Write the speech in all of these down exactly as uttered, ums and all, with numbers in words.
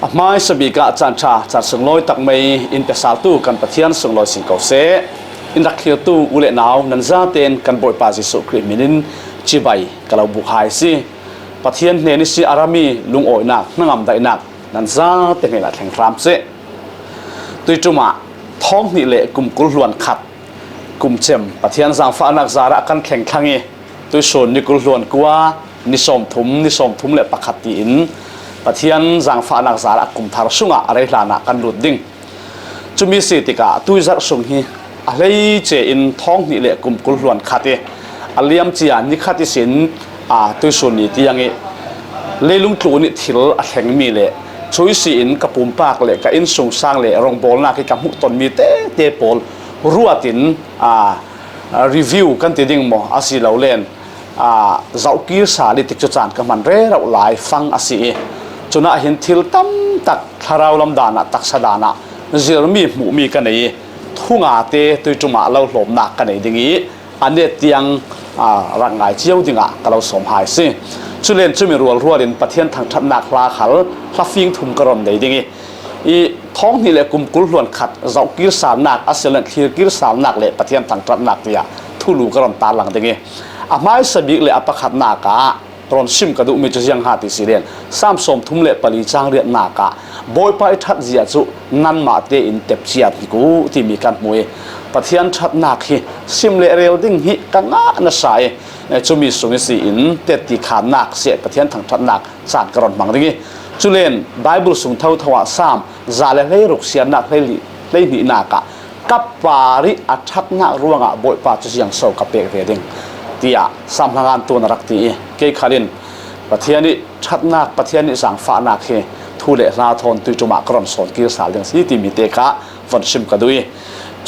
A hmaisa bik ah caan ṭha, caan sunglawi tak mai in pe saltu kan Pathian sunglawi sing ko seh. In rak thlirtu u le nau nan zatein kan Bawipa Jesuh Khrih hminin cibai ka lo buk hai si. Pathian hnen ihsi a rami lungawinak, hnangam daihnak nan zate hnenah thleng hram seh. Tuiṭum ah thawng hnih le kum kul hluan khat kum cem Pathian zangfahnak zarah kan thleng thlang i, tuisun ni kul hluan kua, ni sawmthum, ni sawmthum le pakhat tiin Pathian zangfahnak zarah kum thar sungah a rei hlanah kan lut ding. Cumi si tikah tuizarh sung hi a hleice in thawng hnih le kum kul hluan khat i a liam cia ni khat ihsin, aa, tuisun ni tiang i leilung tlun i thil a thlengmi le cui si in ka pumpak le ka innsungsang le rawngbawlnak i ka hmuhtonmi tete pawl ruat in, aa, review kan ti ding maw, a si lo len, aa, zohkir sal i tikcu caan ka hman rero lai fang a si i, cunah hin thil tam tak thlarau lam danah, taksa danah zirmi, hmuhmi ka nei i, thungate tuiṭum ah lo hlawmnak ka nei ding i, a net tiang, aa, rak ngai cio dingah ka lo sawm hai si. Culen cumi rualrual in Pathian thangṭhatnak hla khal hla fing thum ka ron nei ding i, i thawng hnih le kum kul hluan khat zohkir salnak a si lo len thlirkir salnak le Pathian thangṭhatnak tiah thulu ka ron tarlang ding i, a hmaisa bik le a pakhatnak ah ron sim ka duhmi cu ziang ha ti si len, Sam sawmthum le pali cang riatnak ah Bawipa i ṭhat zia cu nanmah tein tepciat hnik u timi kan hmu i, Pathian ṭhatnak hi sim le rel ding hi ka ngah nasa i, cumi sung ihsi in tetti khannak seh Pathian thangṭhatnak caan ka ron hmang ding i, culen Baibal sung thotho ah Sam za le hleiruk siarnak hleili-, hleihnihnak ah ka par i a ṭhatnak ruangah Bawipa cu ziangso ka pek ve ding, tiah Sam hlangan tuan a rak ti i, kei khal in Pathian i ṭhatnak, Pathian i zangfahnak hi thu le hla thawn tuiṭum ah ka ron sawn kir sal ding si timi te kha von sim ka duh i,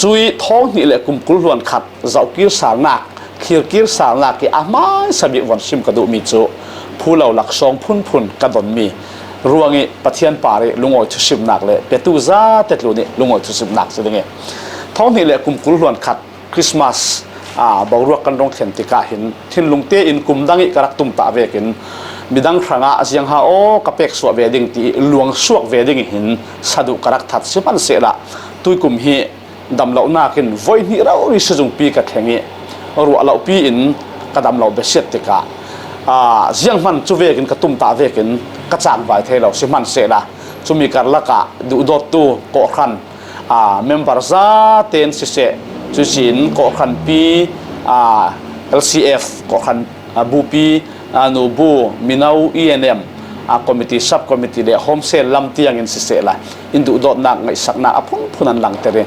cui thawng hnih le kum kul hluan khat zohkir salnak, thlirkir salnak i a hmaisa bik von sim ka duhmi cu phu lo laksawng phunphun ka donmi ruang i Pathian par i lungawi thusimnak le petu zate tlun i lungawi thusimnak si ding i, thawng hnih le kum kul hluan khat Christmas, aa, boruak kan rung thlen tikah hin thinlung tein kum dang i ka rak tumtah vekin midang hrangah ziang ha aw ka pek suah ve ding ti i luang suak ve ding i hin saduh ka rak that si hmanh sehla, tuikum hi damlohnak in voi hnih rori sizungpi ka thleng i ruah lohpi in ka dam lo besiat tikah, aa, zianghman cu vekin ka tumtah vekin ka cangvai thei lo si hmanh sehla, cumi karlak ah duhdawttu kawhhran, aa, member zaten siseh, cuisin kawhhranpi, aa, L C F, kawhhran, aa, bupi, aa, nubu, mino, E N M, aa, committee, sub committee le home cell lam tiangin siseh lai, in duhdawtnak, ngaihsaknak a phunphun an langter i,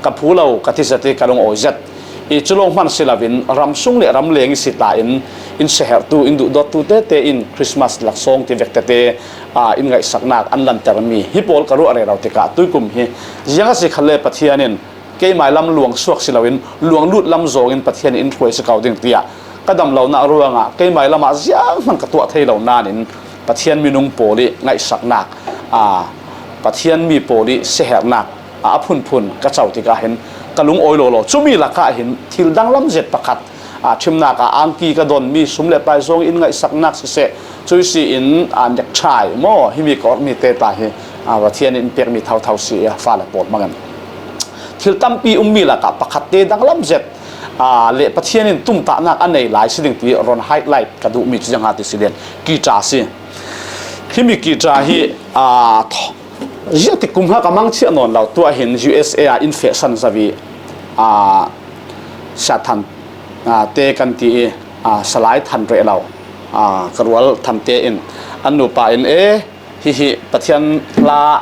ka phu lo, ka tizat i, ka lungawi zet i, cu lawng hman si loin ramsung le ramleng i si tla in, in siaherhtu, in duhdawttu tete in Christmas laksawng ti vek tete, aa, in ngaihsaknak an lantermi hi pawl ka ruah rero tikah tuikum hi ziang a si khalle Pathian in keimai lam luang suak si loin luang lut lam zawngin Pathian in in hruai si ko ding tiah ka damlonak ruangah keimai lamah zianghman ka tuah thei lo nain Pathian minung pawl i ngaihsaknak, aa, Pathian mi pawl i siaherhnak, aa, a phunphun ka co tikah hin ka lungawi lawlaw. Cumi lakah hin thil danglam zet pakhat, aa, ṭhimnak ah angki ka donmi sum le pai zawng in ngaihsaknak siseh, cui si in, aa, necktie maw, himi ka orhmi te ta hi, aa, Pathian in pekmi thotho si i, a fale pawl hmangin thil tampi ummi lakah pakhat te danglam zet, aa, le Pathian in tumtahnak a nei lai si ding ti ron highlight ka duhmi cu ziang ha ti si len, guitar si. Himi guitar hi, aa, th-, ziangtik kum hngak a mangchiah nawn lo, tuah hin U S A ah in fehsan zo i, aa, Sathan, aa, te kan ti i, aa, Salai Than reh lo, aa, ka rual Than te in an nupa in, e, hihi Pathian hla,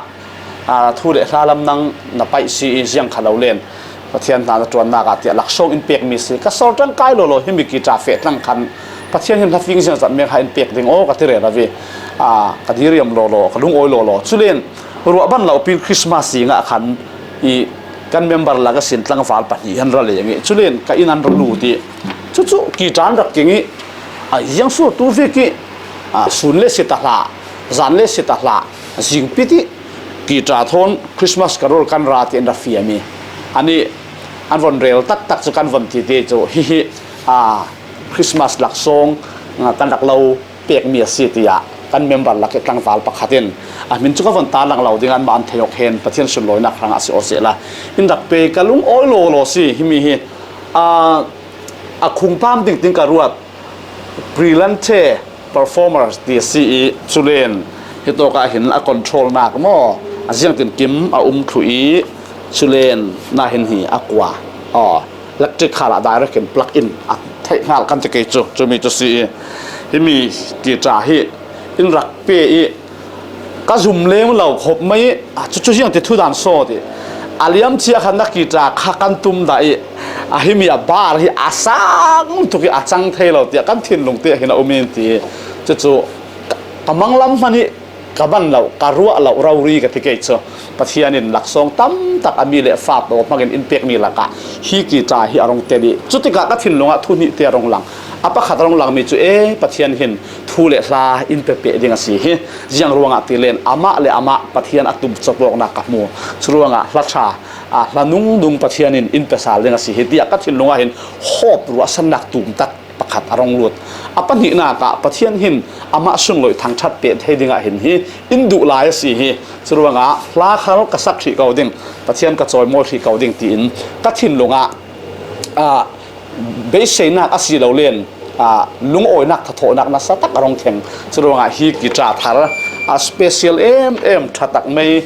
aa, thu le hla lam nang na paih si i ziang kha lo len Pathian hna na ṭuannak ah tiah laksawng in pekmi si. Ka sawr ṭangkai lawlaw himi guitar feh tlang khan Pathian hin hlafing ziangzat meng ha in pek ding aw ka ti rero i, aa, ka diriam lawlaw, ka lungawi lawlaw. Culen ruah ban lo pin Christmas zing ah khan i kan member lak a sin tlangval pahnih an ra leng i, culen ka inn an ra lut i, cucu guitar an rak keng i, a ziang sual tu vek i, aa, sun le si ta hlah, zan le si ta hlah, zingpit i guitar thawn Christmas Carol kan ra ti an ra fiam i, anih an von rel taktak cu kan von ti te cu hihi, aa, Christmas laksawng, aa, kan rak lo pekmi a si tiah kan member lak i tlangval pakhat in, a hmin chu ka von tarlang lo ding a, anmah an thei awk hen, Pathian sunlawinak hrangah a si aw seh la. In rak pe ka lungawi lawlaw si, himi hi, a, a khungpam dingting ka ruat, Brillante Performers ti a si i, chulen, hi tawkah hin a control nak maw, a ziangtin kim a um thlu i, chulen, na hin hi a kua. Aw, electric khalah direct in plug in a theih nghal kan ti kei chu, chumi chu si i, himi guitar hi in rak pe i, ka zum leng lo khop mai i, a, chu chu hiang ti thu dan saw ti. A liam chia khan na guitar kha kan tum dah i, a himi a bar hi a sang tuk i a chang thei lo ti a kan thinlung te hin a um in ti. Chu chu ka, ka manglam hman i, ka ban lo, ka ruah lo, rori ka ti kei chu. Pathian in laksawng tam tak a mi le fa tawh hmangin in pek mi lakah hi guitar hi a rong tel i, chutikah ka thinlungah thu hnih te a rong lang. A pakhat a rong lang mi chu, e, Pathian hin thu le hla in pe peh ding a si hi. Ziang ruangah ti len, amah le amah Pathian a tum chawpawknak ka hmu. Chu ruangah hla ṭha, a, hla nung nung Pathian in in pe sal ding a si hi, tiah ka thinlungah hin hope ruahsannak tum tak pakhat a rong lut. A pahnihnak ah Pathian hin amah sunglawi thangṭhat peh thei dingah hin hi in duh lai a si hi. Chu ruangah hla khal ka sak hrih ko ding, Pathian ka chawimawi hrih ko ding tiin ka thinlungah, a, beiseinak a si lo len, a, lungawinak thathawhnak nasa tak a rong thleng. Chu ruangah hi guitar thar, a, special em em ṭha tak mai,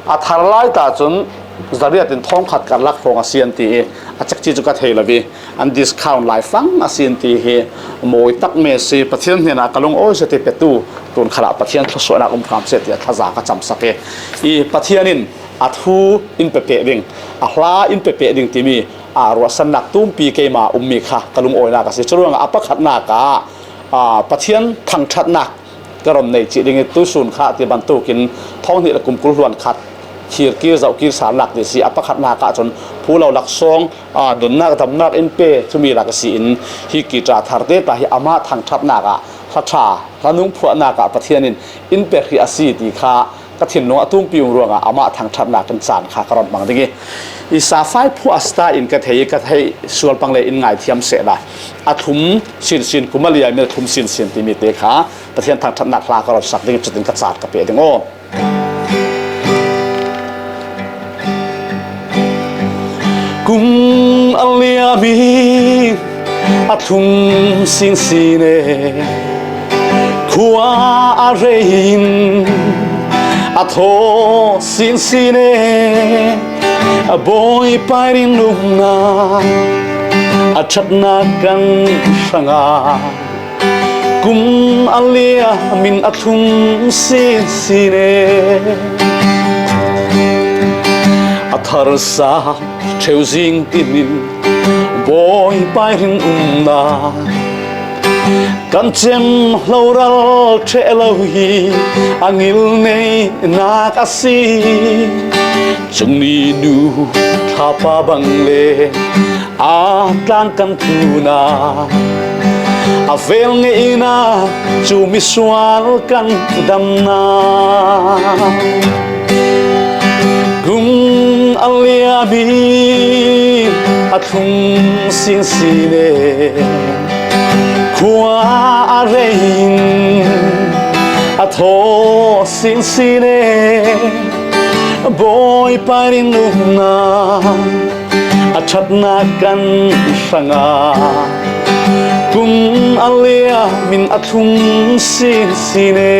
a thar lai ta chun zariat in thawngkhat karlak hrawng a si an ti i, a chakchi chu ka thei lo i, an discount lai fang a si an ti hi mawi tak mai a si. Pathian hnenah ka lungawi zet i petu tun khalah Pathian thluasuahnak um hram seh tiah thlaza ka camsak i, i Pathian in a thu in pe peh ding, a hla in pe peh ding timi, a, ruahsannak tumpi keima um mi kha ka lungawinak a si. Chu ruangah a pakhatnak ah, a, Pathian thangṭhatnak ka ron nei cih ding i, tuisun kha ti bantukin thawng hnih le kum kul hluan khat thir kir zauh kir salnak ti si. A pakhatnak ah cun phu lo laksawng, a, nunnak damnak in pe, chumi lak a si in, hi guitar thar te ta hi amah thangṭhatnak ah hla ṭha, hla nung phuahnak ah Pathian in in pe hrih a si ti kha ka thinlung a tumpi um ruangah amah thangṭhatnak in caan kha ka ron hmang ding i, i Sapphire phuah a si ta in ka thei i, ka theih sual pang le in ngaithiam seh la. A thlum sinsin, kum a liam in a thlum sinsin timi te kha Pathian thangṭhatnak hla ka ron sak ding i, cutin ka caan ka pe ding aw. Kum a liam in a thlum sinsin e, khua a rei in a thaw sinsin e, a Bawipa rinumnak a ṭhatnak kan hrang a, kum a liam in a thlum sinsin e. A tharsa ṭheu zing tinin Bawipa rinumnak kan cem hloral ṭheh lo hi a ngilneinak a si. Cungni nu thlapa bang le a tlang kan tlunah a vel ngeihna cu misual kan damnak. Kum a liam in a thlum sinsin e, khua a rei in a thaw sinsin e, Bawipa rinumnak a ṭhatnak kan hrang a, kum a liam in a thlum sinsin e.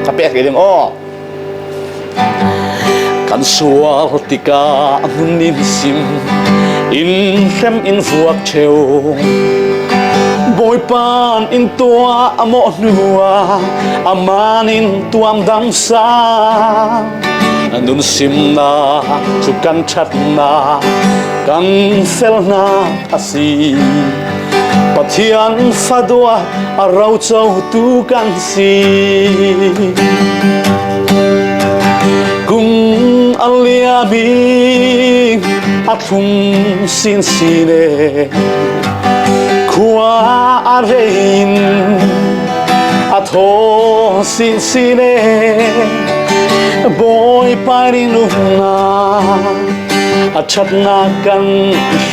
Ka pek rih ding aw. Kan sual tikah hmun in sim, in hrem in vuak ṭheu. Bawipa in tuah a mawh hnuah a man in tuam damsa. Nunsimnak cu kan ṭhatnak, kan felnak a si. Pathian faduak a rocotu kan si. Kum a liam in a thlum sinsin e, khua a rei in a thaw sinsin e, Bawipa rinumnak a ṭhatnak kan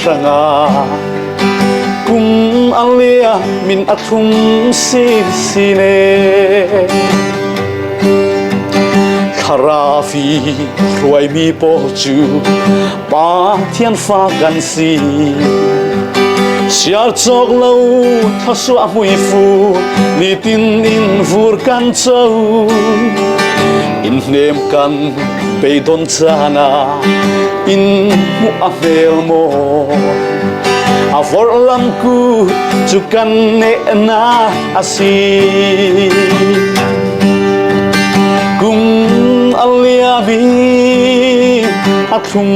hrang a, kum a liam in a thlum sinsin e. Thlarau i hruai mi pawl cu Pathian fa kan si. Siar cawk lo thluasuah hmuifu nitin in vur kan co. In hnem kan beidon caan ah in hmuh a hmel maw? A vorhlam kut cu kan nehnak a si. Kum a liam i a thlum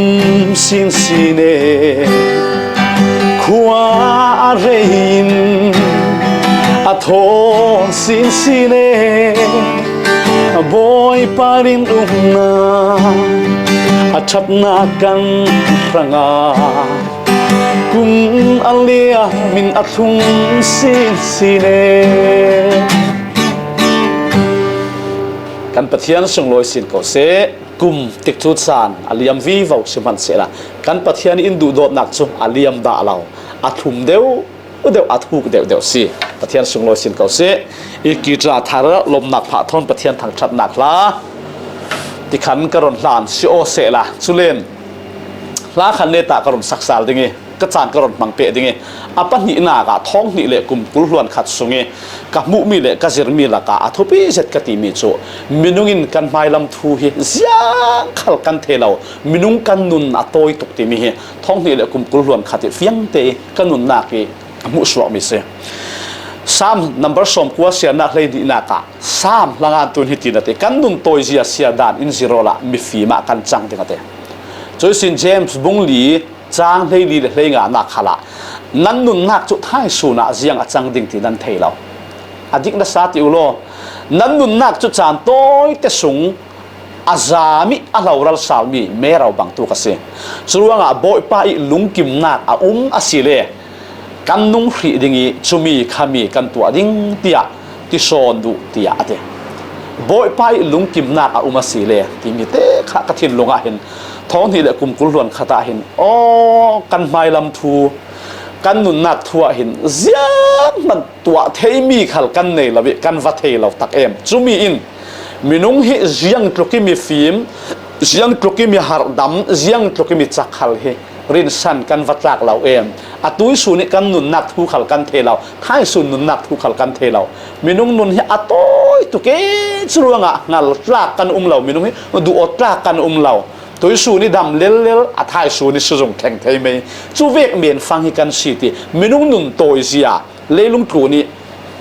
sinsin e, khua a rei in a thaw sinsin e, Bawipa rinumnak a ṭhatnak kan hrangah kum a liam in a thlum sinsin e. Kan Pathian sunglawi sin ko seh. Kum tikcu caan a liam vivo si hmanh sehla, kan Pathian in duhdawtnak cu a liam dah lo, a thlum deuh deuh, a thuk deuh deuh si. Pathian sunglawi sin ko seh. I kitra thar lawmhnak phah thawn Pathian thangṭhatnak hla tikhan ka run hlan si aw sehla, culen hla khan netah ka run sak sal ding i, ka caan ka run hmang peh ding i, a pahnihnak ah thawng hnih le kum kul hluan khat sung i ka hmuhmi le ka zirmi lakah a thupi zet ka timi cu minung in kan hmailam thu hi ziang khal kan thei lo, minung kan nun a tawi tuk timi hi thawng hnih le kum kul hluan khat i fiang te i ka nunnak i a hmuhsuakmi si. Salm number sawmkua siarnak hleihnihnak ah Salm hlangan tun hitin a ti, kan nun tawizia sia dan in zir awla mifim ah kan cang ding a ti. Cuihsin James bung li cang hleili le hleinganak khalah nan nunnak cu thaisun ah ziang a cang ding ti nan thei lo. A dik nasa ti u law, nan nunnak cu caan tawite sung a zami, a hloral salmi mero bangtuk a si. Curuangah Bawipa i lungkimnak a um a si le kan nung hrih ding i cumi khami kan tuah ding tiah tisawn duh tiah a ti. Bawipa i lungkimnak a um a si le timi te kha ka thinlung ah hin thawng hnih le kum kul hluan khat ah hin aw kan hmailam thu, kan nunnak thu ah hin zianghman tuah theimi khal kan nei lo i kan va thei lo tak em. Cumi in minung hi ziangtluk i mifim, ziangtluk i miharhdam, ziangtluk i micakhal hi rinsan kan va tlak lo em. A tuisun i kan nunnak thu khal kan thei lo, thaisun nunnak thu khal kan thei lo. Minung nun hi a tawi tuk i curuangah hngal tlak kan um lo, minung hi duh aw tlak kan um lo. Tuisun i dam lellel, a thaisun i sizung thleng thei mei. Cu vek men fang hi kan si ti. Minung nun tawizia leilung tlun i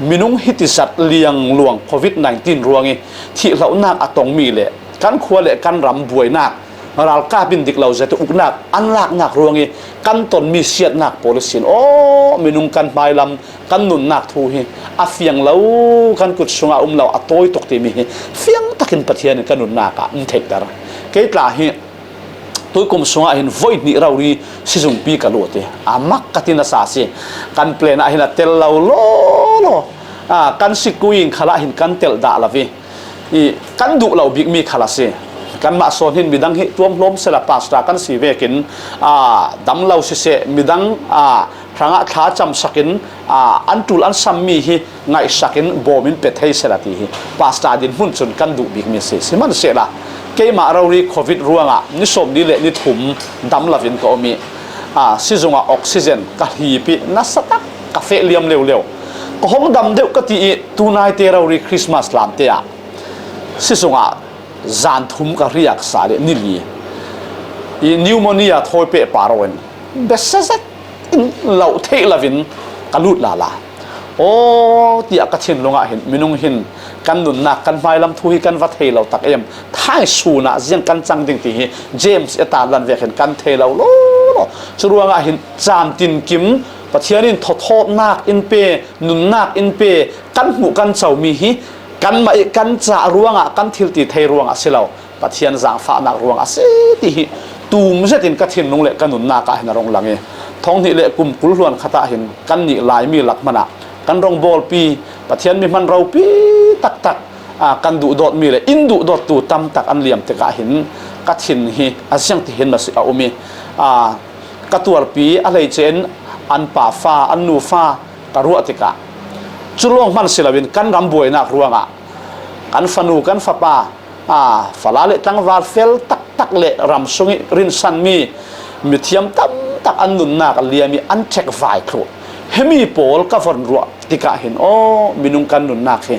minung hiti zat liangluang covid nineteen ruang i thihlonak a tongmi le kan khua le kan ram buainak, ralkap in dik lo zet uknak an laknak ruang i kan tonmi siatnak pawl ihsin aw minung kan hmailam kan nunnak thu hi a fiang lo, kan kut sungah a um lo, a tawi tuk timi hi fiang takin Pathian in kan nunnak ah um theihter. Kei tla hi tuikum sungah hin voi hnih rori sizungpi ka lut i a mak ka ti nasa si. Kan plan ah hin a tel lo law law, a, kan sikui in khalah hin kan telh dah lo i, i kan duh lo bikmi khal a si. Kanmah sawn hin midang hi tuamhlawm sehla pastor kan si vekin, a, dam lo siseh, midang, a, hrangah thlacam sakin, aa, an ṭul an sammi hi ngaihsakin bawm in pe thei sehla ti hi pastor dinhmun cun kan duh bikmi a si. Sihmanhsehla keimah rori covid ruangah ni sawmli le ni thum dam lo in ka um i, aa, sizungah oxygen ka hlip i nasa tak ka feh liam leuleu. Ka hong dam deuh ka ti i tunaite rori Christmas lamte ah sizungah zan thum ka riak sa le ni li i pneumonia thawi peh pah ro in biasa zet in loh theih lo in ka lut lala. Aw, tiah ka thinlung ah hin minung hin kan nunnak, kan hmailam thu hi kan va thei lo tak em? Thaisun ah ziang kan cang ding ti hi James i tarlan vek hin kan thei lo law law. Curuangah hin caan tinkim Pathian in thawthawtnak in pe, nunnak in pe, kan hmuh kan comi hi kanmah i kan cah ruangah, kan thil ti thei ruangah si lo, Pathian zaangfahnak ruang a si ti hi tum zetin ka thinlung le ka nunnak ah hin a rung lang i, thawng hnih le kum kul hluan khat ah hin kannih Laimi lak hmanh ah kan rung bawlpi, Pathian mi hman ropi taktak, aa, kan duhdawtmi le in duhdawttu tam tak an liam tikah hin ka thin hi a ziang ti hin maw si a um i, aa, ka tuarpi a hleice in an pa fa, an nu fa, ka ruah tikah, cu lawng hman si loin kan ram buainak ruangah kan fanu, kan fapa, aa, fala le tlangval fel taktak le ram sung i rinsanmi mithiam tamtak an nunnak a liam i an ṭhekvai thluh. Himi pawl ka von ruah tikah hin, aw, minung kan nunnak hi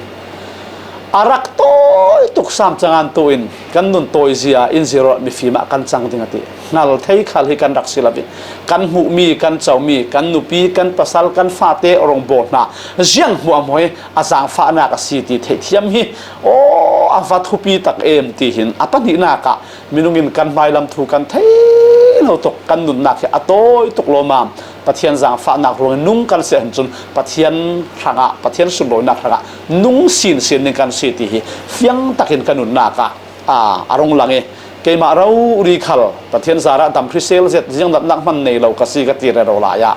a rak tawi tuk sam cangan tu in kan nun tawi zia in zirh mifim ah kan cang ding a ti. Hngal thei khal hi kan rak si lo i kan hmuhmi, kan comi, kan nupi, kan pasal, kan fate rawngbawlna ziang hmuahhmuah hi a zaangfahnak a si ti theihthiam hi, aw, a va thupi tak em ti hin a pahnihnak ah minung in kan hmailam thu kan thei lo tuk, kan nunnak hi a tawi tuk lawmam. Pathian zaangfahnak ruangin nung kan si ahcun Pathian hrangah, Pathian sunlawinak hrangah nung sinsin ding kan si ti hi fiang takin ka nunnak ah, aa, a rung lang i, keimah rori khal Pathian zarah dam hrisel zet, ziangnatnak hman nei lo ka si ka ti rero lai ah,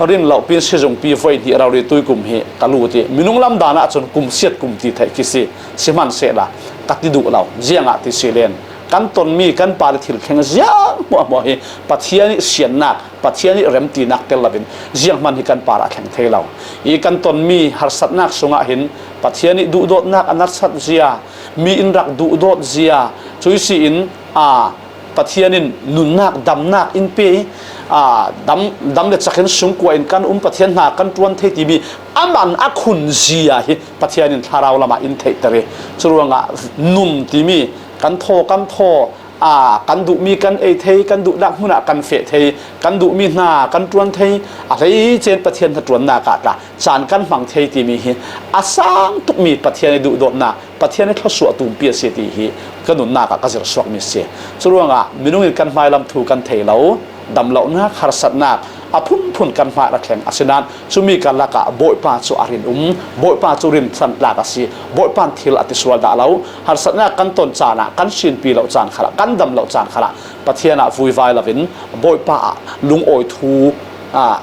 rin lohpi in sizungpi voi hnih rori tuikum hi ka lut i, minung lam dan ahcun kum siat kum ti theih khi si, sihmanhsehla ka ti duh lo. Ziangah ti si len, kan tonmi kan par i thil thleng ziang hmuahhmuah hi Pathian i siannak, Pathian i remtinak tel loin zianghman hi kan par ah thleng thei lo. I kan tonmi harsatnak sungah hin Pathian i duhdawtnak a narsat zia, mi in rak duhdawt zia, cui si in, aa, Pathian in nunnak, damnak in pe i, aa, dam, dam le cak in sungkua in kan um, Pathian hna kan ṭuan thei timi a man a khun zia hi Pathian in thlarau lamah in theihter i, curuangah nun timi kan thaw, kan thaw, aa, kan duhmi kan ei thei, kan duhnak hmun ah kan feh thei, kan duhmi hna kan ṭuan thei, a hleice in Pathian hnaṭuannak ah tla caan kan hmang thei timi hi a sang tukmi Pathian i duhdawtnak, Pathian i thluasuah tumpi a si ti hi ka nunnak ah ka zirh suakmi a si. Curuangah minung in kan hmailam thu kan thei lo, damlohnak, harsatnak a phunphun kan hmai a thleng. Asinain cumi karlak ah Bawipa cu a rin um, Bawipa cu rinsan tlak a si, Bawipa in thil a ti sual dah lo. Harsatnak kan ton caan ah, kan sinpi lo caan khalah, kan dam lo caan khalah Pathian ah vuivai loin Bawipa ah lungawi thu, aa,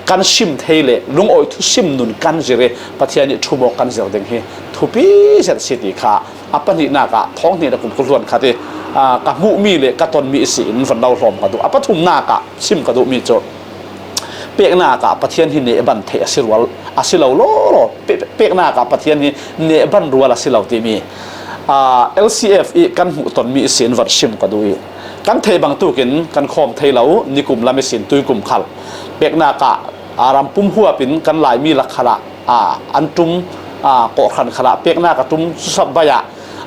kan sim thei le lungawi thusim nun kan zir i Pathian i ṭhum awk kan zir ding hi thupi zet a si ti kha a pahnihnak ah thawng hnih le kum kul hluan khat i, aa, ka hmuhmi le ka tonmi ihsin von lo hlawm ka duh. A pathumnak ah sim ka duhmi cu peknak ah Pathian hi nehban theih a si rual, a si lo lawlaw, pe-, peknak ah Pathian hi nehban rual a si lo timi, aa, L C F i kan hmuh tonmi ihsin von sim ka duh i, kan theih bangtuk in kan khawm thei lo, nikum lam ihsin tuikum khal peknak ah, aa, ram pum huap in kan Laimi lak khalah, aa, an ṭum, aa, kawhhran khalah peknak a ṭum sap bai ah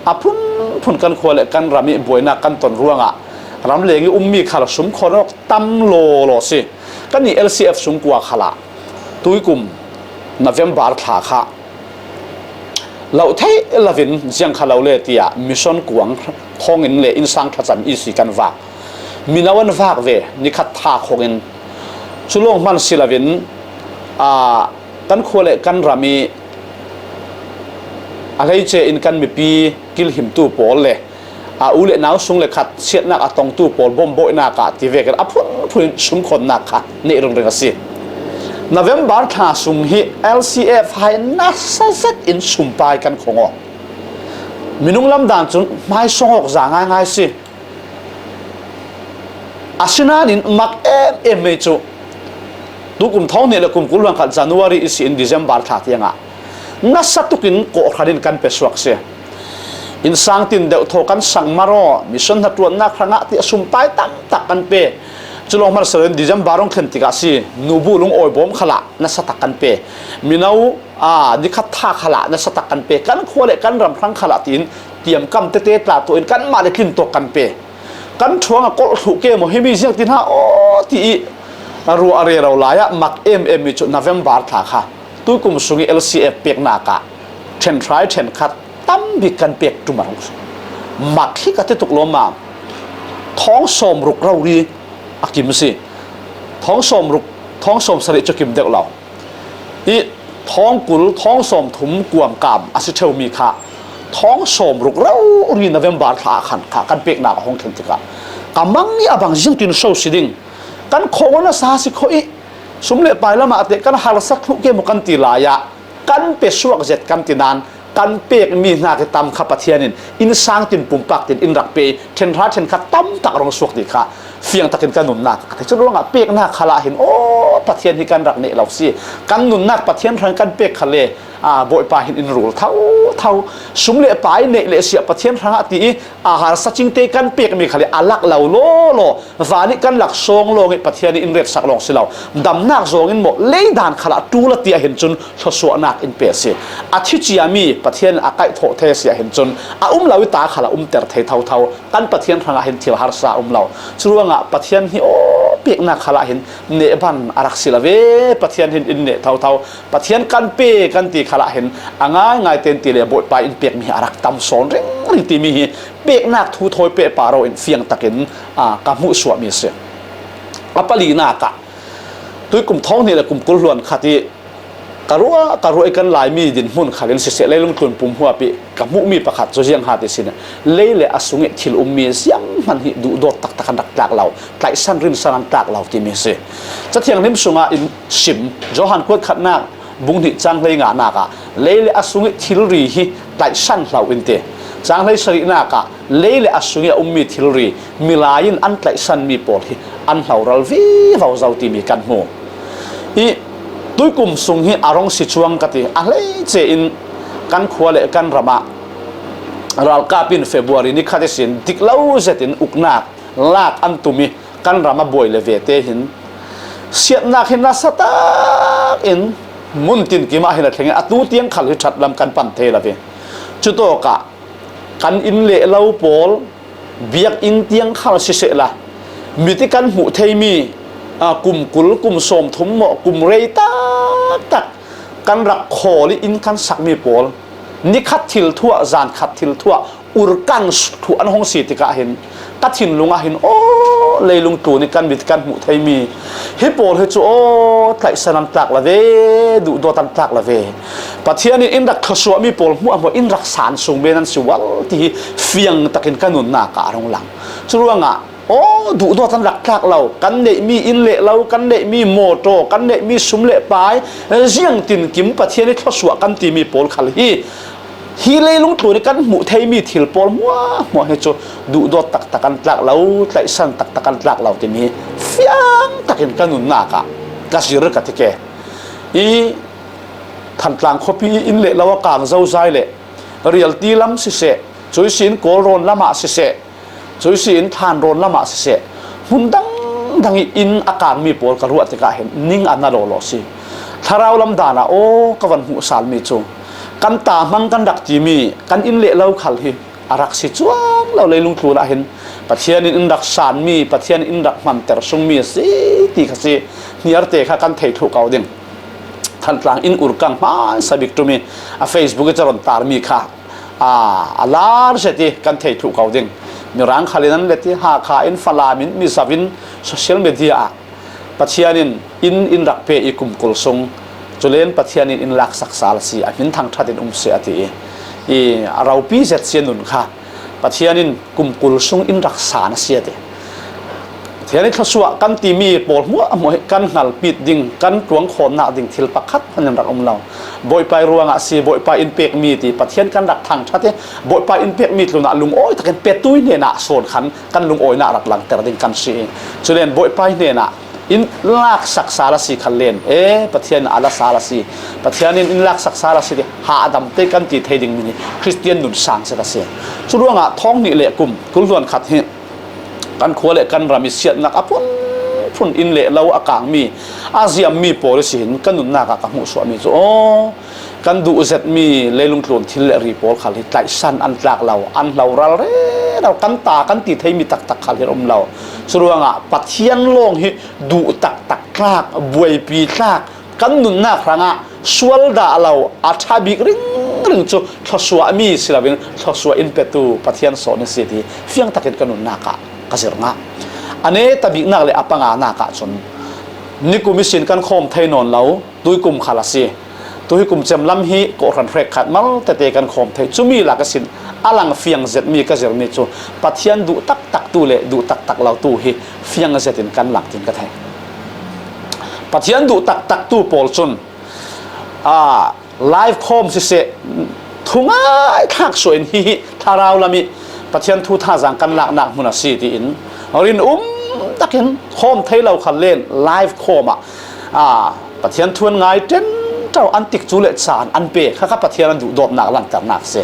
a phunphun kan khua le kan ram i buainak kan ton ruangah ram leng i ummi khal sum khawn awk tam lawlaw si. Kan i L C F sungkua khalah tuikum November thla kha lo thei loin ziang kha lo le tiah mission kuang khawngin le innsang thlacam i si kan vak. Mino an vak ve, nikhat tha khawngin. Cu lawng hman si loin, aa, kan khua le kan ram i a hleice in kan mipi kilhimtu pawl le, aa, u le nau sung le khat siatnak a tongtu pawl bombawinak ah ti vekin a phunphun in sumkhawnnak kha neih ringring a si. November thla sung hi L C F hai nasa zet in sumpai kan khong aw. Minung lam dan cun hmaisawng awk za ngaingai si. Asinain mak em em mei cu tukum thawng hnih le kum kul hluan khat January ihsin December thla tiangah nasa tukin kawhhran in kan pe suak si. Innsang tin deuhthaw kan sang maraw, mission hnaṭuannak hrangah tiah sumpai tamtak kan pe. Cu lawng hman si loin December rung thlen tikah si, nubu lungawi bawm khalah nasa tak kan pe. Mino, aa, nikhat tha khalah nasa tak kan pe. Kan khua le kan ram hrang khalah tiin tiamkam tete tla tuah in kanmah le tlin tawk kan pe. Kan ṭhuang a kolh thluh ke maw, himi ziang ti hna aw ti i ruah a rero lai ah mak em em mi cu November thla kha tuikum sung i L C F peknak ah ṭhenhrai ṭhenkhat tam bik kan pek ṭum a rung. Mak hi ka ti tuk lawmam. Thawng sawm ruk rori a kim si. Thawng sawm ruk, thawng sawm sarih cu kim deuh lo. I thawng kul, thawng sawm thum kuamkam a si ṭheumi kha thawng sawm ruk rori November thla ah khan kha kan peknak a hung thlen tikah ka mang i a bang ziangtin so si ding. Kan khawh nasa si khawh i sum le pai lamah te kan harsa thluh ke maw kan ti lai ah kan pe suak zet kan ti nain kan pekmi hna khi tam kha Pathian in innsang tin pumpak tin in rak pe i ṭhenhra ṭhenkhat tamtak rung suak ti kha fiang takin ka nunnak ka ti. Curuangah peknak khalah hin, aw, Pathian hi kan rak neh lo si. Kan nunnak Pathian hrang kan pek khal le, aa, Bawipa hin in rul thotho. Sum le pai, neih le siah Pathian hrangah ti i, aa, harsa cingte kan pekmi khal le a lak lo lawlaw, van ih kan lak sawng lawng ih Pathian in in retsak lawng si lo. Damnak zawng in maw, lei dan khalah tul a ti ah hin cun thluasuahnak in pe si. A thi ciami Pathian in a kaihthawh thei si ah hin cun a um lo ih ta khalah umter thei thotho. Kan Pathian hrangah hin thil harsa a um lo. Curuangah Pathian hi aw peknak khalah hin neh ban a rak si lo ve. Pathian hin in neh thotho. Pathian kan pe kan ti khalah hin a ngaingai ten ti le Bawipa in pekmi hi a rak tam sawn ringring timi hi peknak thu thawi pehpah ro in fiang takin, aa, ka hmuhsuahmi a si. A palinak ah tuikum thawng hnih le kum kul hluan khat ih ka ruah, ka ruah ih kan Laimi dinhmun khal in siseh, leilung tlun pum huap ih ka hmuhmi pakhat cu ziang ha ti sin, lei le a sung ih thil ummi zianghman hi duhdawt taktak an rak tlak lo, tlaihsan rinsan an tlak lo timi si. Cathianghlim sungah in sim, Johan kuat khatnak bung hnih cang hlei nganak ah, lei le a sung ih thilri hi tlaihsan hlah in ti. Cang hlei sarihnak ah, lei le a sung ih a ummi thilri, milai in an tlaihsanmi pawl hi an hloral vivo zo timi kan hmu. Ih tuikum sung hi a rong si cuang ka ti, a hleice in kan khua le kan ram ah ralkap in February ni khat ihsin dik lo zetin uknak lak an tum ih kan ram a buai le vete hin siatnak hi nasa tak in mun tinkim ah hin a thleng ih a tu tiang khal hi ṭhat lam kan pan thei lo ve. Cutawkah kan inn leh lo pawl, biakinn tiang khal sisehla, mit ih kan hmuh theimi, aa, kum kul, kum sawmthum maw, kum rei taktak kan rak khawl ih inn kan sakmi pawl, ni khat thil thuah, zan khat thil thuah, urkang thuah an hong si tikah hin ka thinlung ah hin, aw, leilung tlun ih kan mit kan hmuh theimi hi pawl hi cu, aw, tlaihsan an tlak lo ve, duhdawt an tlak lo ve. Pathian in in rak thluasuahmi pawl hmuahhmuah in rak san sung men an si ual ti hi fiang takin ka nunnak ah a rung lang. Curuangah, aw, duhdawt an rak tlak lo, kan neihmi inn leh lo, kan neihmi mawṭaw, kan neihmi sum le pai, ziang tinkim Pathian ih thluasuah kan timi pawl khal hi, hi leilung tlun ih kan hmuh theimi thil pawl hmuahhmuah hi cu duhdawt taktak an tlak lo, tlaihsan taktak an tlak lo timi fiang takin ka nunnak ah ka zir ka ti ke. Ih Thantlang khuapi ih inn leh lo a kang zozai le rialti lam siseh, cuihsin Kawlrawn lam ah siseh, cuihsin Thlanrawn lam ah siseh, hmun dangdang ih inn a kangmi pawl ka ruah tikah hin ning a na lawlaw si. Thlarau lam dan ah aw ka van hmuhsalmi cu kan ta hmang kan rak timi kan inn leh lo khal hi a rak si cuang lo. Leilung tlun ah hin Pathian in in rak sanmi, Pathian in in rak hmanter sungmi a si ti kha si. Hniarte kha kan thei thluh ko ding. Thantlang inn urkang hmaisa bik ṭum ih a Facebook ih caron tarmi kha, aa, a lar zet ih kan thei thluh ko ding. Mirang khal in an let ih, Hakha in, Falam in, Mizo in, social media ah Pathian in in in rak pe ih kum kul sung, culen Pathian in in laksak sal a si, a hmin thangṭhat in um seh a ti ih, ih a ropi zet si a nun kha Pathian in kum kul sung in rak san a si a ti. Pathian ih thluasuah kan timi pawl hmuahhmuah hi kan hngalpit ding, kan ṭuangkhawnnak ding thil pakhat hmanh in rak um lo. Bawipa ih ruangah a si, Bawipa in pekmi ti Pathian kan rak thangṭhat ih, Bawipa in pekmi tlunah lungawi takin petu ih hnenah sawn khan kan lungawinak rak langter ding kan si ih, culen Bawipa ih hnenah in laksak sal a si khan len, e, Pathian a la sal a si, Pathian in in laksak sal a si ti hahdam te kan ti thei ding mi hi Khristian nun sang zet a si. Curuangah thawng hnih le kum kul hluan khat hi kan khua le kan ram ih siatnak a phunphun inn le lo a kangmi, a ziammi pawl ihsin kan nunnak ah ka hmuhsuahmi cu, aw, kan duh zetmi leilung tlun thil le ri pawl khal hi tlaihsan an tlak lo, an hloral rero, kan ta kan ti theimi taktak khal hi a um lo. Curuangah Pathian lawng hi duh taktak tlak, buaipi tlak, kan nunnak hrangah sual dah lo, a ṭha bik ringring cu thluasuahmi si loin thluasuah in petu Pathian sawn in si ti fiang takin ka nunnak ah ka zir ngah. A neta biknak le a panganak ah cun nikum ihsin kan khawm thei nawn lo, tuikum khal a si. Tu hi kum cem lam hi kawhhran hrek khat mal tete kan khawm thei. Cumi lak ihsin a lang fiang zetmi ka zirmi cu Pathian duh taktak tu le duh taktak lo tu hi fiang zetin kan lang tin ka thei. Pathian duh taktak tu pawl cun, aa, live khawm siseh, thungai thlak suah in hihi thlarau lam ih Pathian thu thazaang kan laknak hmun a si tiin rinum takin khawm thei lo kha len live khawm ah, a, Pathian thu an ngai ṭen ṭau, an tikcu le caan an pe kha kha Pathian an duhdawtnak langhternak a si.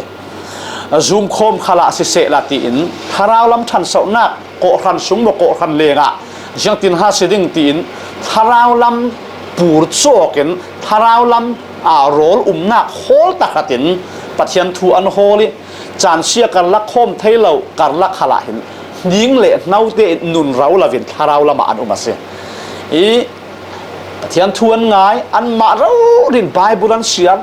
Zoom khawm khal ah sisehla tiin thlarau lam ṭhansohnak, kawhhran sung maw kawhhran lengah ziangtin ha si ding tiin thlarau lam pur cawk in thlarau lam, a, rawl umnak hawl takhat in Pathian thu an hawl ih, caan sia karlak khawm thei lo karlak khal ah hin hning le hnote in nun ro lo in thlarau lamah an um a si. Ih Pathian thu an ngai, anmah rori in Bible an siar,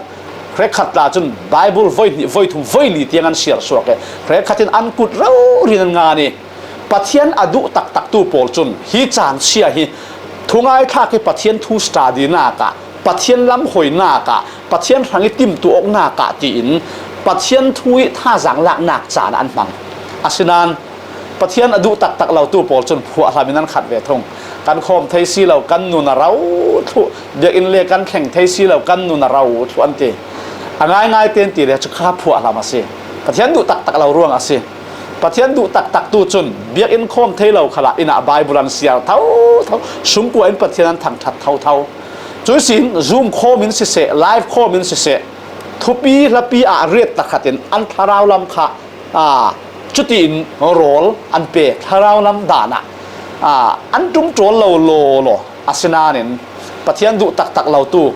hrekkhat tla cun Bible voi hnih, voi thum, voi li tiang an siar suak ih, hrekkhat in an kut rori in an ngan ih, Pathian a duh taktaktu pawl cun hi caan sia hi thungai thlak ih Pathian thu study nak ah, Pathian lam hoinak ah, Pathian hrang ih timtuah awknak ah tiin Pathian thu ih thazaang laknak caan an hmang. Asinain Pathian a duh taktak lotu pawl cun phuahhlam in an khat ve thung. Kan khawm thei si lo, kan nun a ro thluh, biakinn le kan thleng thei si lo, kan nun a ro thluh an ti. A ngaingai tein ti le cu kha phuahhlam a si. Pathian duh taktak lo ruang a si. Pathian duh taktaktu cun biakinn khawm thei lo khal ah inn ah Bible an siar thotho, sungkua in Pathian an thangṭhat thotho. Cuih sin Zoom khawm in siseh, live khawm in siseh, thupi hlapi ah riat takhat in an thlarau lam kha, aa, cutiin rawl an pe, thlarau lam dan ah, aa, an ṭum ṭawl lo lawlaw. Asinain Pathian duh taktak lotu,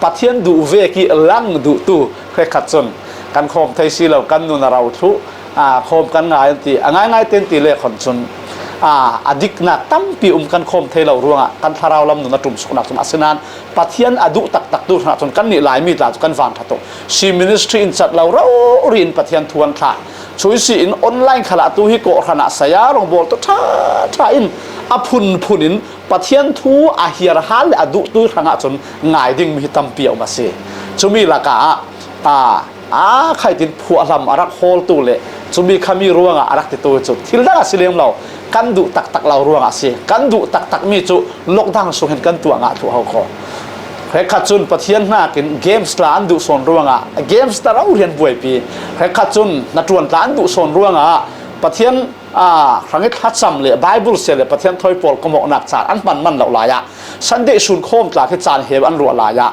Pathian duh vek ih lang duhtu hrekkhat cun kan khawm thei si lo, kan nun a ro thluh, aa, khawm kan ngai an ti. A ngaingai tein ti le khon cun, aa, a diknak tampi um, kan khawm thei lo ruangah kan thlarau lam nun a ṭumsuknak cun. Asinain Pathian a duh taktaktu hrangah cun kannih Laimi tla cu kan van ṭhat uh. Si ministry in cat lo rori in Pathian thu an thlah. Cuih si in online khal ah tu hi kawhhran ah saya rongbawltu ṭha ṭha in a phunphun in Pathian thu a hiarhal le a duhtu hrangah cun ngai dingmi hi tampi a um a si. Cumi lakah, aa, aa, khaitin phuahhlam a rak hawltu le cumi khami ruangah a rak titu hi cu thil dang a si lem lo, kan duh taktak lo ruangah a si. Kan duh taktakmi cu lockdown sung hin kan tuah ngah thluh ho kho. Hrekkhat cun Pathian hnakin games tla an duh sawn ruangah games tla rori an buaipi. Hrekkhat cun hnaṭuan tla an duh sawn ruangah Pathian, aa, hrang ih thlacam le Bible sia le Pathian thawi pawl komawknak caan an hman man loh lai ah Sunday sun khawm tla khi caan heu an ruah lai ah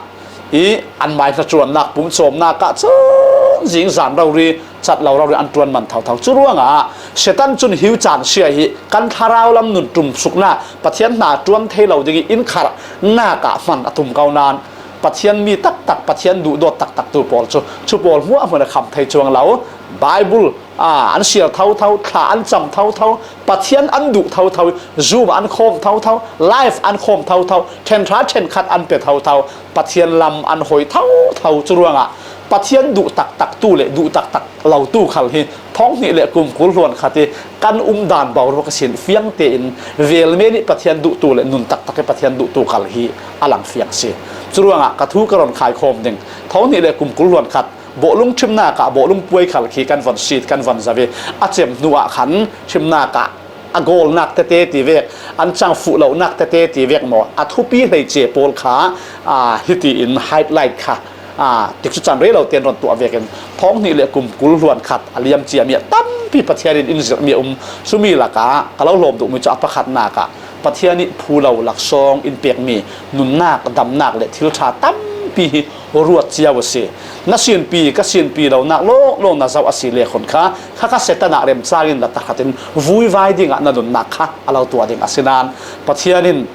ih anmai hnaṭuannak pumcawmnak ah cun zingzan rori, cat lo rori an ṭuan man thotho. Cu ruangah Satan cun hi caan sia hi kan thlarau lam nun ṭumsuknak, Pathian hna ṭuan thei lo ding ih in kharhnak ah hman a tum ko nain Pathian mi taktak, Pathian duhdawt taktaktu pawl cu cu pawl hmuahhmuah in a kham thei cuang lo. Bible, aa, an siar thotho, thla an cam thotho, Pathian an duh thotho, Zoom an khawm thotho, live an khawm thotho, ṭhenṭha ṭhenkhat an pe thotho, Pathian lam an hoi thotho. Cu ruangah Pathian duh taktaktu le duh taktak lotu khal hi thawng hnih le kum kul hluan khat ih kan um dan boruak a si in fiang tein velmen ih Pathian duhtu le nun taktak ih Pathian duhtu khal hi a lang fiang a si. Cu ruangah ka thu ka rawn khaikhawm ding, thawng hnih le kum kul hluan khat bawhlung ṭhimnak ah bawhlung puai khal khi kan von sit, kan von zo ih a cem hnu ah khan ṭhimnak ah a gawlnak tete ti vek, an cang fuh lonak tete ti vek maw, a thupi hleice pawl kha, aa, hitiin highlight kha, aa, tikcu caan rei lo tein rawn tuah vekin thawng hnih le kum kul hluan khat a liam ciami a tampi Pathian in in zirhmi a um. Cumi lakah ka lo hlawm duhmi cu a pakhatnak ah Pathian ih phu lo laksawng in pekmi nunnak, damnak le thil ṭha tampi hi ruat cio a si. Na sinpi, ka sinpi lonak lawnglawng na zoh a si le khun kha, kha kha Satan ah remcang in la tahratin vuivai dingah na nunnak kha a lo tuah ding a si nain Pathian in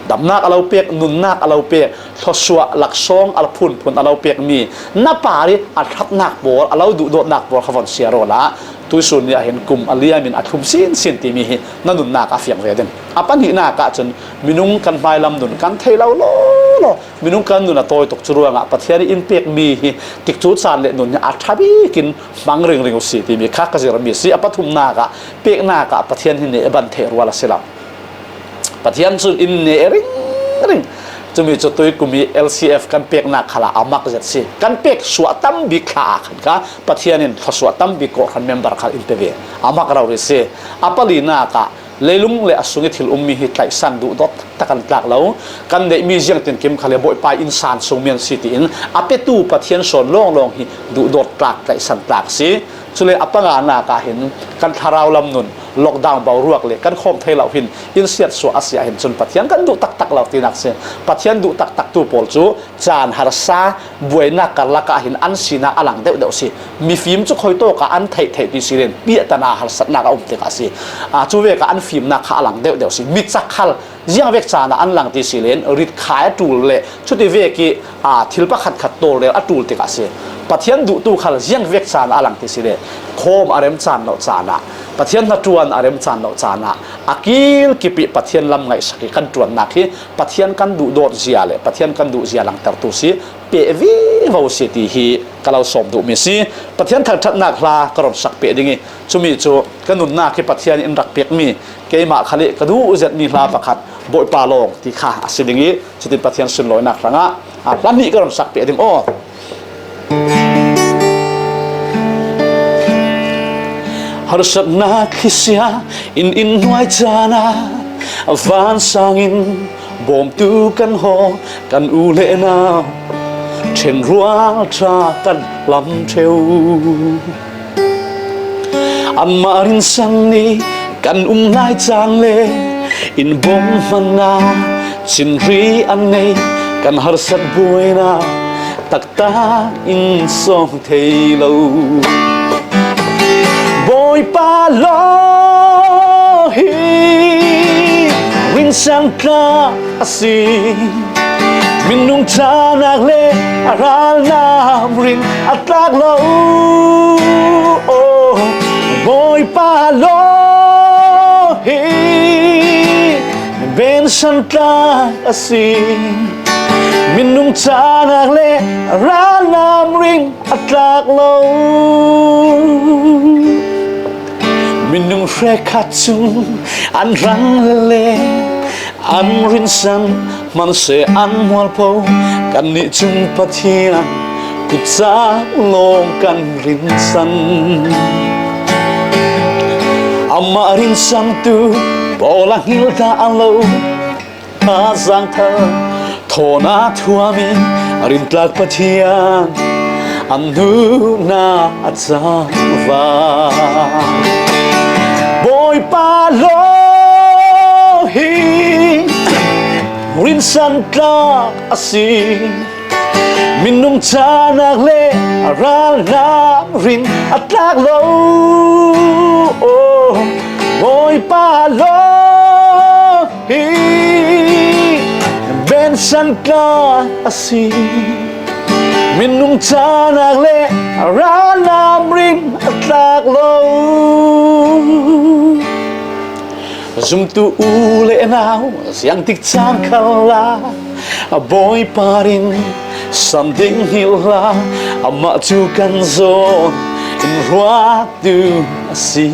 damnak a lo pek, nunnak a lo pek, thluasuah laksawng a lo phunphun a lo pekmi na par ih a ṭhatnak pawl, a lo duhdawtnak pawl kha von siar awla tuihsun ni ah hin kum a liam in a thlum sinsin timi hi na nunnak a fiang ve ding. A pahnihnak ah cun minung kan hmailam nun kan thei lo lawlaw, minung kan nun a tawi tuk. Cu ruangah Pathian ih in pekmi hi tikcu caan le nun hi a ṭha bikin hmang ringring uh si timi kha ka zirmi a si. A pathumnak ah peknak ah Pathian hi neh ban theih rual a si lo. Pathian cun in neh ringring. Cumi cu tuikum ih L C F kan peknak khal ah a mak zet si. Kan pek suah tam bik thla ah khan kha Pathian in thluasuah tam bik kawhhran member khal in pe ve. A mak rori si. A palinak ah leilung le a sung ih thil ummi hi tlaihsan duhdawt taktak an tlak lo. Kan neihmi ziangtinkim khal hi Bawipa ih innsang sungmi an si tiin a petu Pathian sawn lawnglawng hi duhdawt tlak, tlaihsan tlak si. Cule a panganak ah hin kan thlarau lam nun lockdown boruak le kan khawm thei lo hin in siatsuah a si ah hin cun Pathian kan duh taktak lo tinak si. Pathian duh taktaktu pawl cu caan harsa buainak karlak ah hin an sinah a lang deuhdeuh si. Mifim cu khuitawk ah an theih theih ti si len piahtana harsatnak a um tikah si. Aa, cu vek ah an fimnak kha a lang deuhdeuh si. Mi cakhal ziangvek caan ah an lang ti si len ritkhai a ṭul le cuti vek ih, aa, thil pakhatkhat tawlrel a ṭul tikah si. Pathian duhtu khal ziangvek caan ah a lang ti si le khawm a rem caan lo caan ah Pathian hnaṭuan a rem caan lo caan ah a kilkip ih Pathian lam ngaihsak ih kan ṭuannak hi Pathian kan duhdawt zia le Pathian kan duh zia langtertu si peh vivo si ti hi ka lo sawm duhmi si. Pathian thangṭhatnak hla ka ron sak peh ding ih cumi cu ka nunnak hi Pathian in rak pekmi keimah khal ih ka duh zetmi hla pakhat Bawipa lawng ti kha a si ding ih cutin Pathian sunlawinak hrangah, aa, hla hnih ka ron sak peh ding aw. Harsatnak hi sia in in hnuai caan ah vansang in bawmtu kan haw kan u le nau ṭhenrual ṭha kan hlam ṭheu. Anmah rinsan nih kan um lai caan le in bawm hmannak cinri an nei kan harsat buainak taktak in sawm thei lo. Bawipa law hi rinsan tlak a si. Minung ṭhanak le a ralnam rin a tlak lo. Oh, Bawipa law hi bensan tlak a si. Minung ṭhanak le a ralnam rin a tlak lo. Minung hrekkhat cu an rang le an rinsan, hmanhsehlaw an mualpho kannih cun Pathian kutcak lawng kan rinsan. Amah rinsantu pawl a hngilh dah lo. Kha zaangthar thawn a thuam ih a rintlak Pathian an hnuhnak a cangva. Bawipa law hi rinsan tlak a si. Minung ṭhanak le a ralnam rin a tlak lo. Oh, Bawipa law hi bensan tlak a si. Minung ṭhanak le a ralnam rin a tlak lo. Zumtu u le nau ziangtik caan khal ah a Bawipa rinsan ding hngilh hlah, amah cu kan zawn in ruahtu a si.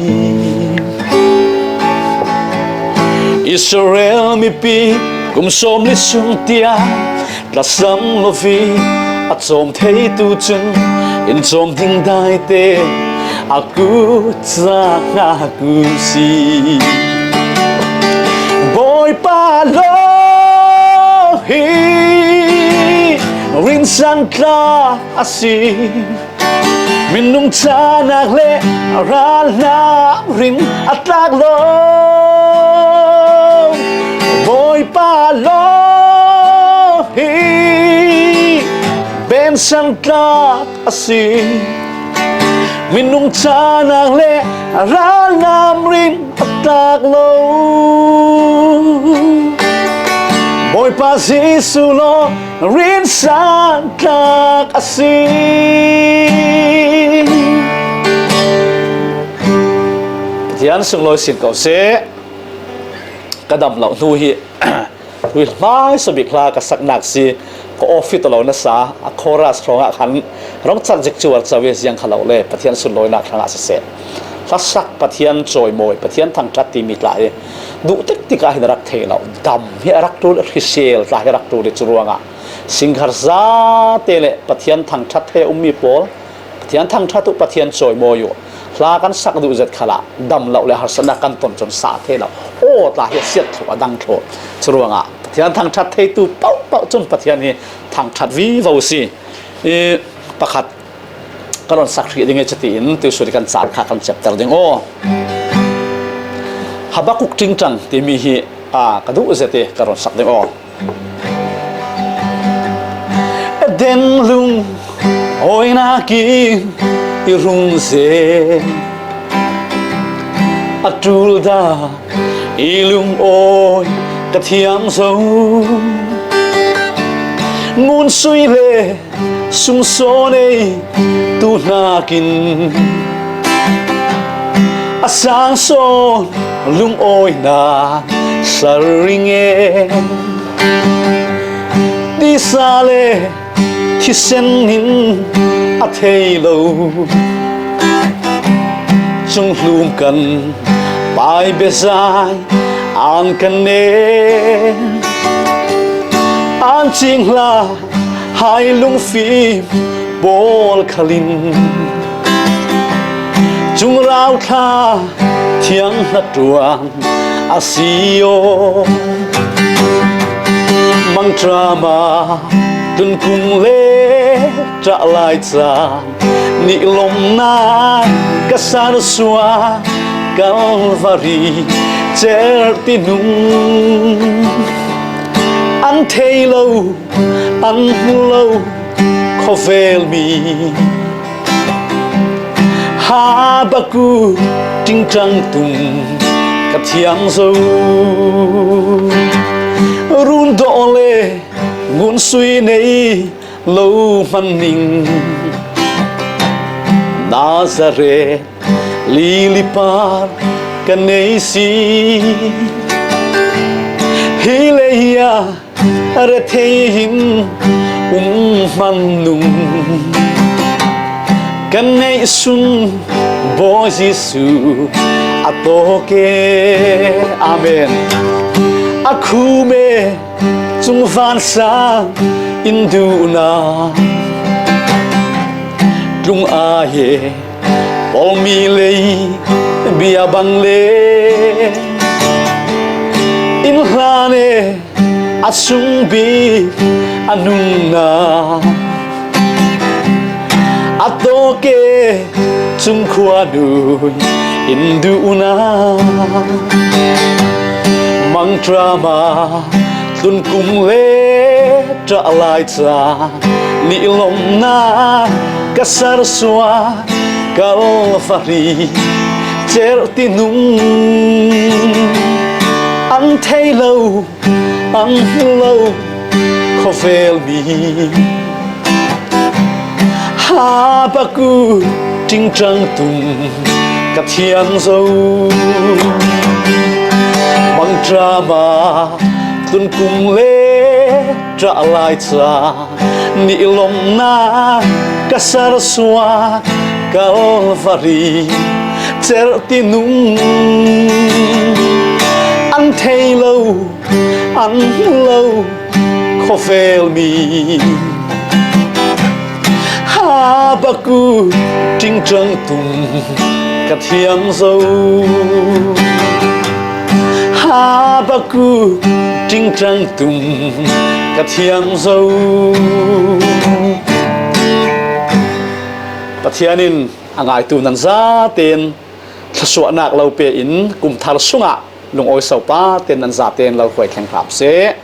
Israel mipi kum sawmli sung tiang tlasam lo ih a cawm theitu cun in cawm ding daite a kut cangah a kut si. Bawipa law hi rinsan tlak a si. Minung ṭhanak le a ralnam rin a tlak lo. Bawipa law hi bensan tlak a si. Minung ṭhanak le a ralnam rin a tlak lo. Bawipa Jesuh law rinsan tlak a si. Pathian sunglawi sin ko seh. Ka dam lo hnu hi, hi hmaisa bik hla ka saknak si, ka office a lo nasa, a chorus hrawngah khan rung cat zik cuar co ih ziang kha lo le Pathian sunlawinak hrangah siseh, hlasak Pathian cawimawi, Pathian thangṭhat timi tla hi duh tiktik ah hin a rak thei lo, dam hi a rak ṭul, hrisel tla hi a rak ṭul ih cu ruangah singkar zate le Pathian thangṭhat he a ummi pawl, Pathian thangṭhat uh, Pathian cawimawi uh, hla kan sak duh zet khalah dam lo le harsatnak kan ton cun sa thei lo. Aw tla hi a siat thluh, a dang thluh. Cu ruangah Pathian thangṭhat theitu pohpoh cun Pathian hi thangṭhat vivo si. I pakhat ka ron sak hrih ding i cuti in tuihsun kan caan kha kan ciapter ding aw. Habakuk ṭingṭang timi hi, a, ka duh zia te ka ron sak ding aw. Eden lungawinakin i run ze, a ṭul dan i lungawi ka thiam zo. Ngun sui le sung sawn ei tu hnakin a sang sawn lungawina sar ring e. Tisa le thisen in a thei lo, chunghlum kan pai bezai an kan ne. An cing hla hai lungfim pawl khalin, cungrau thla thiang hna tuang a si aw. Mangṭama tlunkum le ṭah lai cang nih lawmhna ka sar suak Kalvari cerh tinung, an thei lo, an hmu lo khawvel mi Habakuk ṭingṭang tum ka thiam zo. Rundawh le ngun sui nei lo hman ning, Nazareth lili par ka nei si. Hi lei ah rethei hin um hman nung, ka neihsun Bawi Jesuh a tawk e. Amen. A khum e, cung vansang in duhna tlung ai e. Pawlmi lei bia bang le in hlan e, a sung bik a nungna a tawk e, cung khua nui in duhna. Mangṭama tlunkum le ṭah lai cang nih lawmhna ka sar suak Kalvari cerh tinung, an thei lo, an hmu lo khawvel mi Habakuk ṭingṭang tum ka thiam zo. Mangṭama tlunkum le ṭah lai cang nih lawmhna ka sar suak Kalvari cerh tinung, an thei lo, an hmu lo khawvel mi Habakuk ṭingṭang tum ka thiam zo. Habakuk ṭingṭang tum ka thiam zo. Pathian in a ngaitu nan zaten thluasuahnak lo pe in kumthar sungah lungawi sopa ten nan zaten lo hruai thleng hram seh.